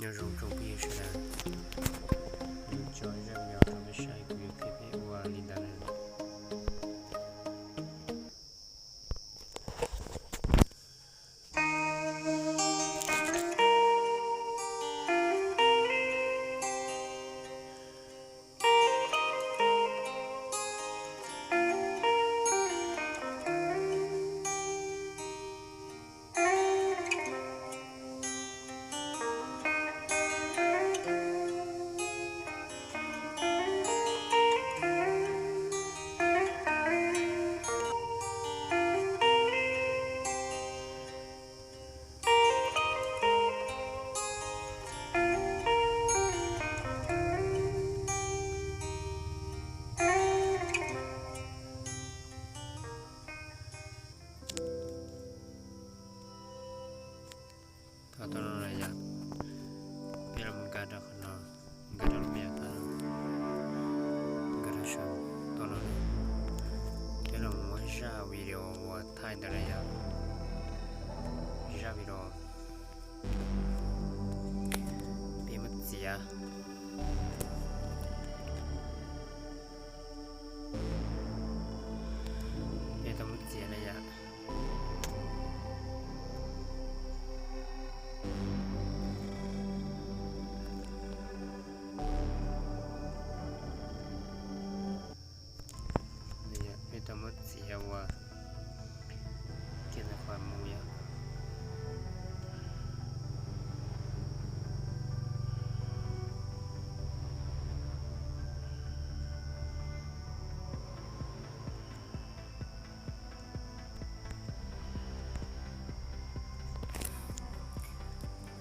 Nyob zoo tsoom phooj ywg sawv daws, tso zaj video rau peb saib kuv yuav qhia peb ua li ntawd na. Tau no yom, peb los nkag rau qhov no, nkag rau lub me nyuam tau, nkag rau saum tau no, peb los muab zaj video uas thaij ntawd na yom, zaj video peb muab txiav, peb tau muab txiav na yom. Peb tau muab txiav uas kiag ntawm qhov mus yom.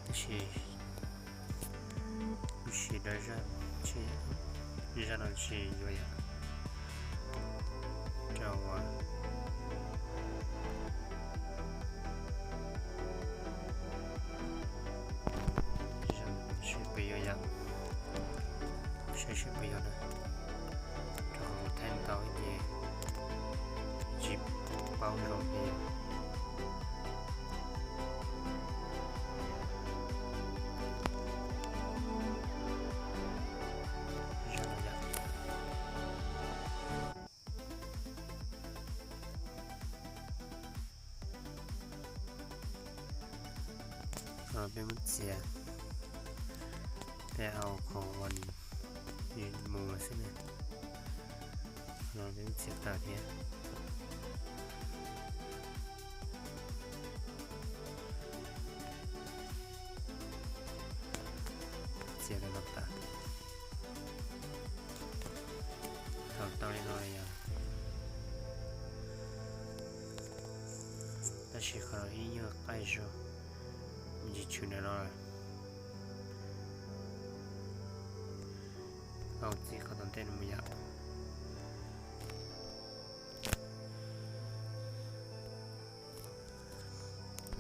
Tab sis kuv siv rau zaj, zaj no tsis yuav yom, rau uas seb puas yuav yom, saib seb puas yuav na, rau qhov kuv thaij ntau ces tsis paub zoo li. Qhov no peb muab txiav, peb hau qhov uas nws mus xwb na, qhov no peb muab txiav tawm thiab. Txiav li no tas, thaum tau li no yog, tab sis qhov no ib nyuag qaij zog, me ntsis tshwm ntawm no. Tau txiav qhov tom ntej no mus yom.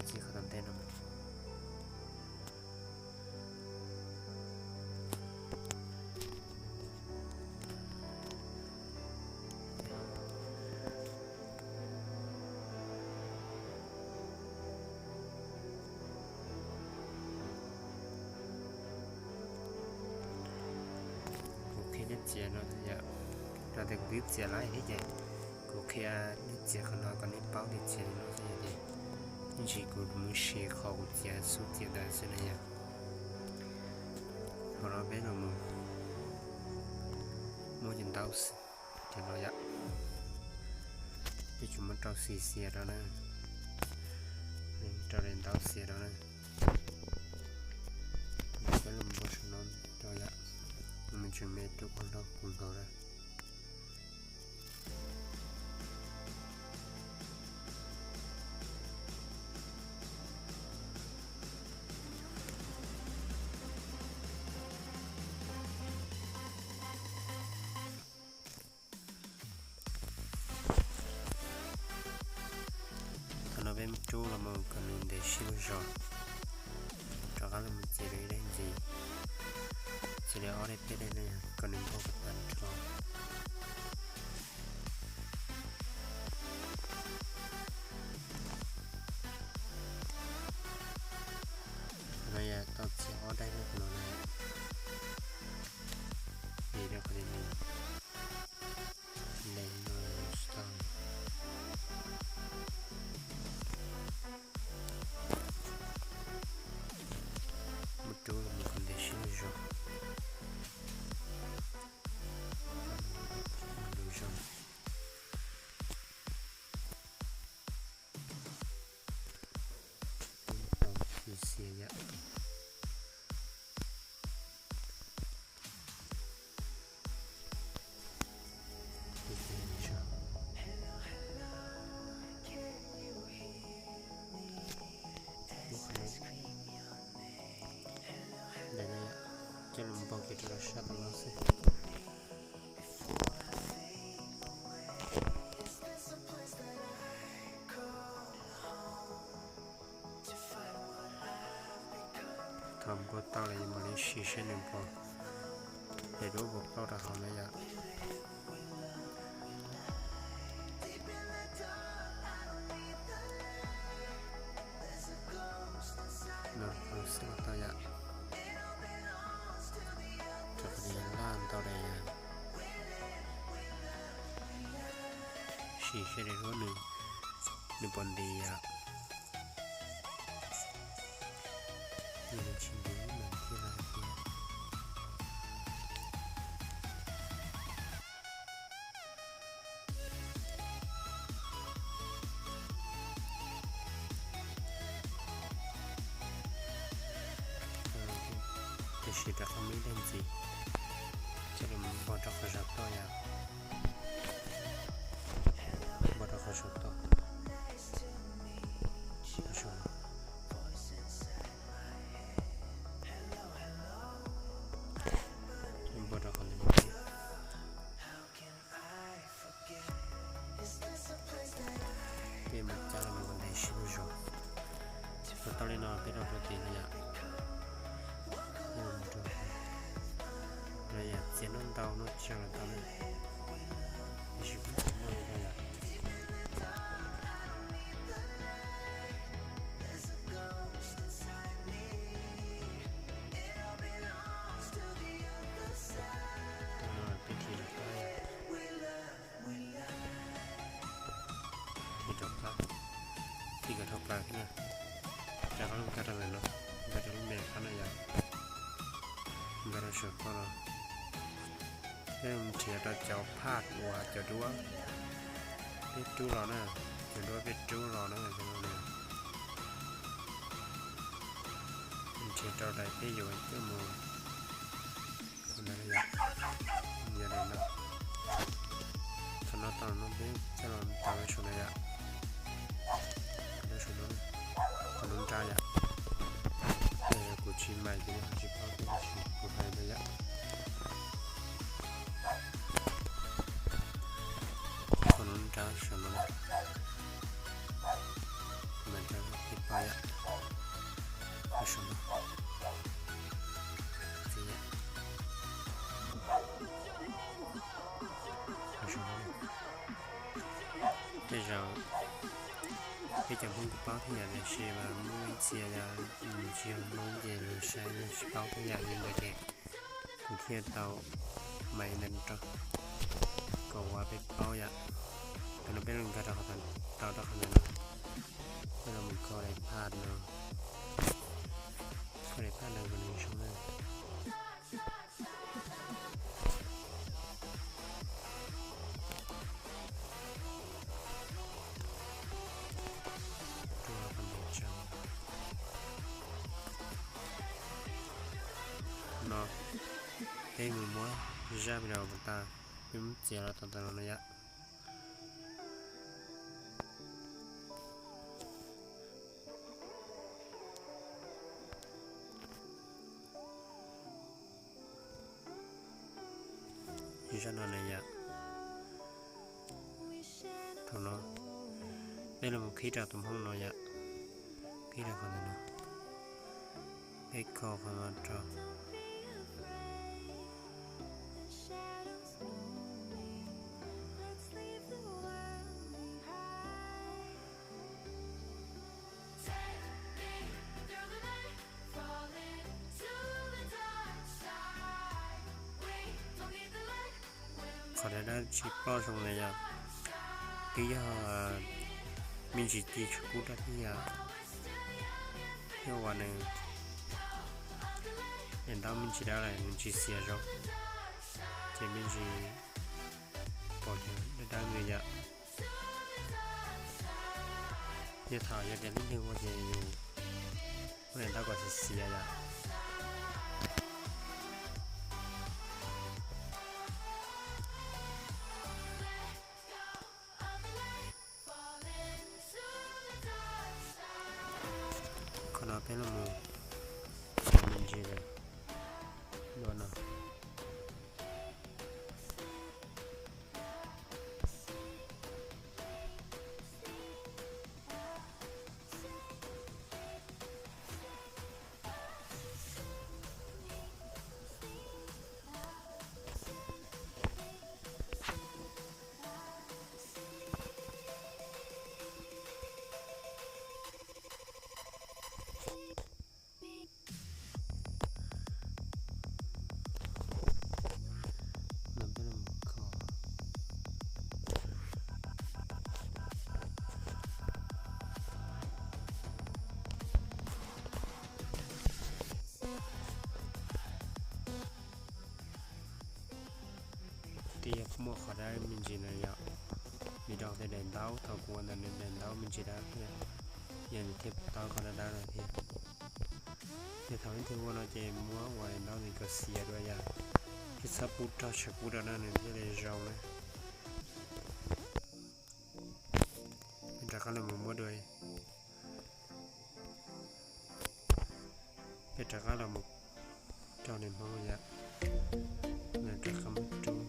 Txiav qhov tom ntej no. Kuv qhia neb txiav no yom, raws tias kuv twb txiav lawm thiab ces kuv qhia neb txiav qhov no kom neb paub tias txiav li no xwb yom. Ces ib ntsis kuv mus siv qhov kuv txiav xub txiav ntawd xwb na yom. Thaum no peb los mus muab cov ntaub, cov no yom, peb tsuas muab rau xiav xiav rau na, rau li ntaub xiav rau na. Peb los mus npau saum no rau yom, mus tseem me rau qhov nrog kuv nkaus na. Thaum no peb muab rub los mus kom nws ntev sib lub zog, rov qab los mus txiav li ib daim ntxiv, txiav li ob daim peb daim kom nws npau kom tag nrho. Thaum no yog tau txiav ob daim lawm. Peb los npog kiag rau sab tom no xwb. Thaum npog tau lawm yuav mam li sim saib nws puas, es duab puas ploj rau hauv na yom. No xwb los tau yom. Rau qhov tias laj ntau daim yom. Sim saib daim duab nws, nws puas ntis yom. Yog nws tsis ntis mas thiaj li hais tias Tiam sis rov qab muaj ib daim ntxiv, ces npog rau qhov saum toj yom. Npog rau qhov saum toj. Npog rau qhov ntawd. Peb mus cab los mus ntawm sib zog. Los tau li no peb rau rau tid no yom. Los yom, txiav noj ntau noj tsawg los tau na. Tiam sis kuv txiav noj li no yom. Peb thim rov qab, thim rov qab, thim kom dhau plaws thiab na. Rov qab los nkag rau ntawm no, nkag rau lub me qab no yom, nkag rau saum toj no. Peb mus nrhiav rau cov phaj uas cov duab peb rub los na, cov duab peb rub los na, cov no na. Nrhiav rau daim peb yuav coj mus, yog daim no, thaum no tau no peb coj los tau rau saum no yom. Rau saum no, qhov nruab nrab yom. Kuv tsis maj ces nej ho tsis paub, tab sis kuv hais rau yom. Qhov nruab nrab saum no, mas rau nej paub yom. Rau saum no, txiv yom. Rau saum no, tej zaum peb cov Hmoob kuj paub thiab yom, tiam sis mas muaj ib txhia yom, nws tsis yog Hmoob ces nws saib nws tsis paub thiab yom, li ntawd ces kuv thiaj tau maj ib ntawd rau kom uas peb paub yom. Thaum no peb los nkag rau qhov, tau rau qhov ntawm no, peb los mus kho daim phaj no, kho daim phaj no kom nws zoo na. No, peb mus muab zaj video puas tas, peb muab txiav los tau tas los no yom. Zaj no na yom. Thaum no peb los mus qhib rau tus Hmoob no yom. Qhib rau qhov ntawm no, peb kho qhov no rau. Qhov dab dab tsis ploj zoo na yom, twb yog me ntsis ci tshuav kub dab thiab yom. Yog uas nws, nws ntaub me ntsis dawb lawm nws tsis xiav zoo, ces me ntsis pom ces dawb dawb li yom. Yog thaum yog tias lub neeg ua ces yus ua ntaub kom xiav xiav yom. Qhov no peb los mus me ntsis lawm, los Yog muaj qhov dawb me ntsis na yom, vim rau tej daim ntaub thaum kuv ua ntawd nws daim ntaub me ntsis dawb thiab, yog nws thiaj taub qhov dawb dawb no thiab. Yog thaum leej twg ua no ces muab ua daim ntaub nws kom xiav dua yom, thiab txhob pub rog tshav kub rau no nws thiaj li zoo na. Peb rov qab los mus muab dua. Peb rov qab los mus rau nws hmoob yom, nws rov qab muab rub.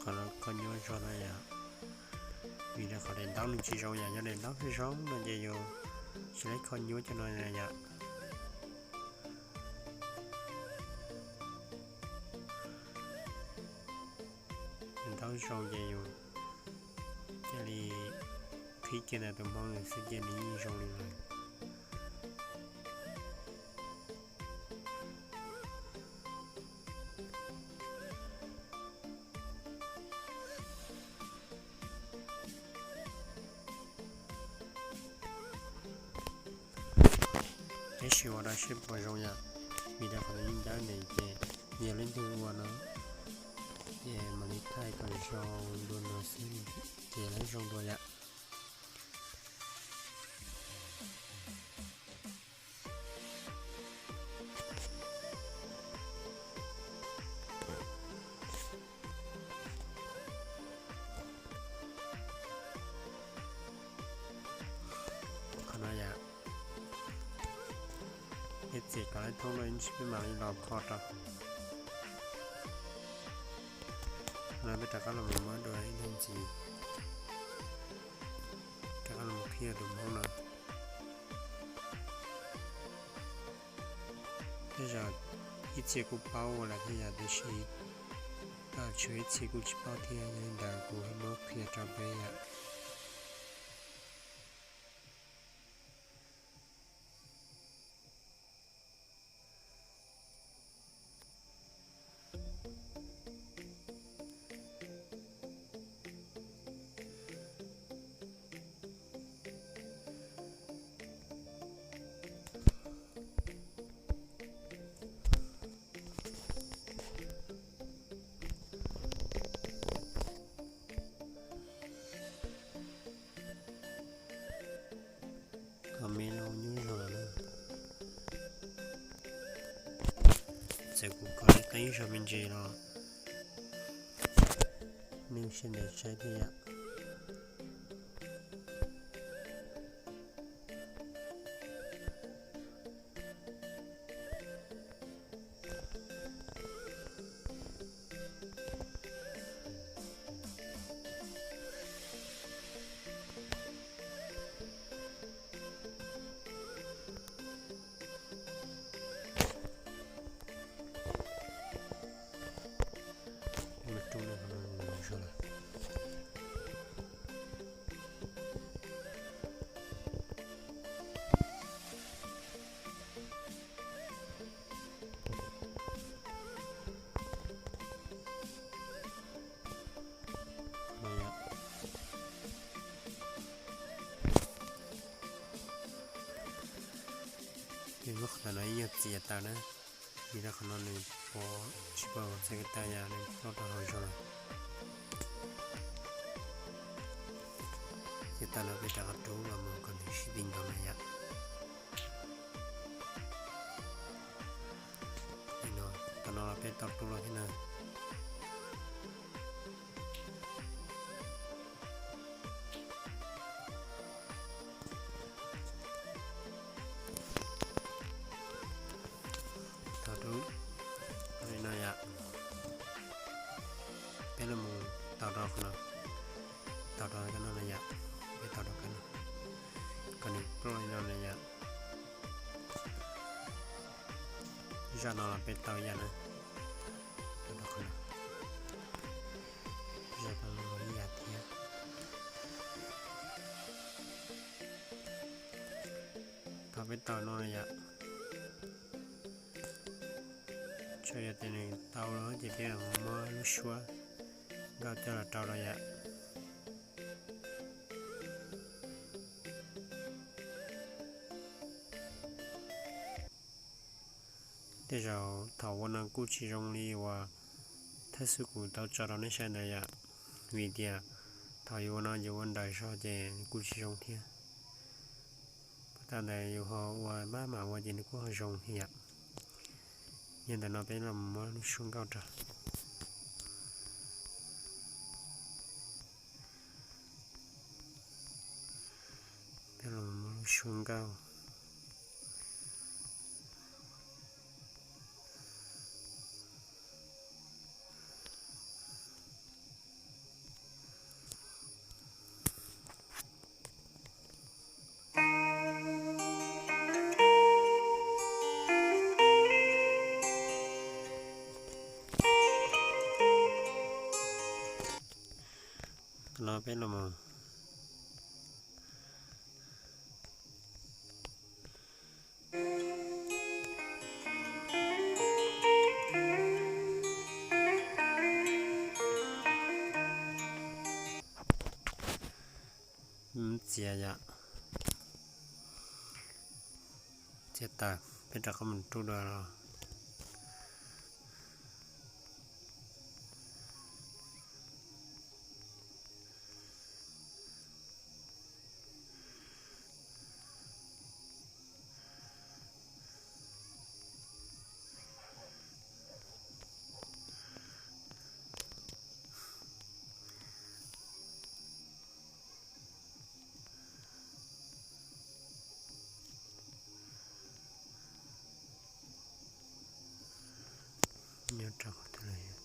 Qhov no kho nyuaj zog na yom, vim rau qhov daim ntaub nws tsis zoo yom, yog daim ntaub zoo zoo no ces yus tsis tau kho nyuaj cov no na yom. Daim ntaub zoo ces yus cia li qhib kiag ntawm tus hmoob nws xwb ces nws yeej zoo li lawm. Tab sis ua dab tsi puas zoo yom, vim rau qhov nws yeej dawb ntev ces yog leej twg ua no ces mam li thaij kom zoo dua no xwb ces lawv zoo dua yom. Qhov no yom, ib txhia kom lawv thoob no ib ntsis peb mam li los kho rau. Qhov no peb rov qab los mus muab dua ib leeg ntxiv, rov qab los mus qhib tus hmoob no. Tej zaum ib txhia kuj paub ua lawm thiab yom, tiam sis tshuav ib txhia kuj tsis paub thiab, yog li ntawd kuv muab qhia rau peb yom. Kho me no nyuaj zog lawm na. Txawm kuv kho qeeb zog me ntsis los nej siab ntev saib thiab yom. Mus rub no zoo lawm. Lub qhov no ib nyuag txias taws na, vim rau qhov no nws pov tsis pov txhais ko taw yom, nws ploj rau hauv zog lawm. Ces thaum no peb rov qab rub los mus kom nws sib ti nkaus na yom. Li no, thaum no los peb tau rub los thiab na. Tau rub li no yom. Peb los mus tau rau qhov no, tau rau kab no na yom. Peb tau rau kab no, kom nws ploj li no na yom. Zaj no los peb tau ib yam na. Zaj no los ib yam thiab. Thaum peb tau no yom, tsuas yog tias nws tau lawm ces peb los muab lub suab nkauj coj los rau rau yom. Tej zaum thaum ua no kuj tsis zoo li uas thawj xub kuv tau tso rau nej saib ntawd yom, vim tias thaum yus ua no yus ua nrawm zog ces kuj tsis zoo thiab. Puas tau ntawd yus ho ua maj mam ua ces nws kuj ho zoo thiab yom. Yog ntawm no peb los muab lub suab nkauj rau. Peb los muab lub suab nkauj. No peb los mus txiav yom, txiav tas peb rov qab mus rub dua los. Nyob rau qhov twg lawm?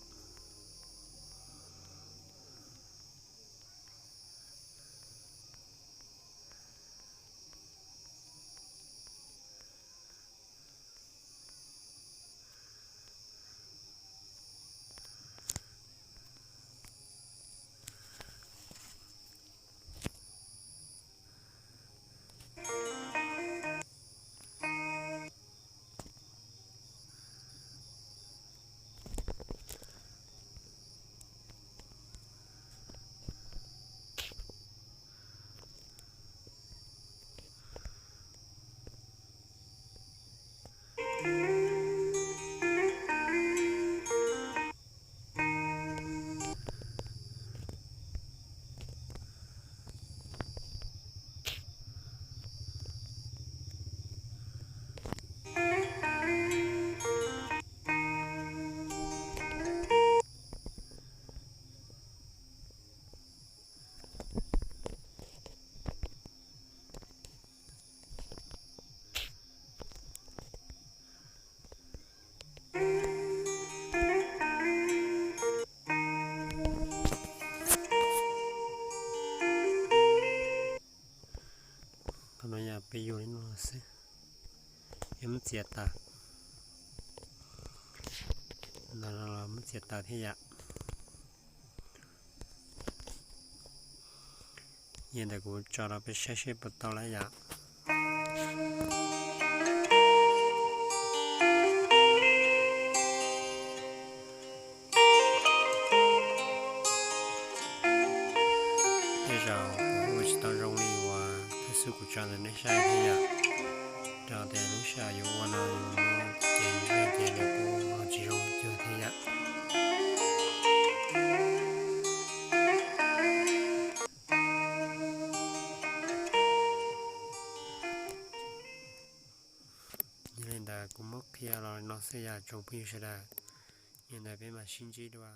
Qhov no yog peb yuav li no xwb, yog muab txiav tas, no los muab txiav tas thiab yom. Yog ntawm kuv tso rau peb saib seb puas tau lawm yom. Tej zaum kuv ua tsis tau zoo li uas thawj xub kuv tso ntawm nej saib thiab yom. Rau tias lub sij hawm yus ua no yus muab ces nws nqaij ces nws kuj ho tsis zoo cuag thiab yom. Yog li ntawd kuv muab qhia los li no xwb yom tsoom phooj ywg sawv daws. Yog li ntawd peb mam sib ntsib dua.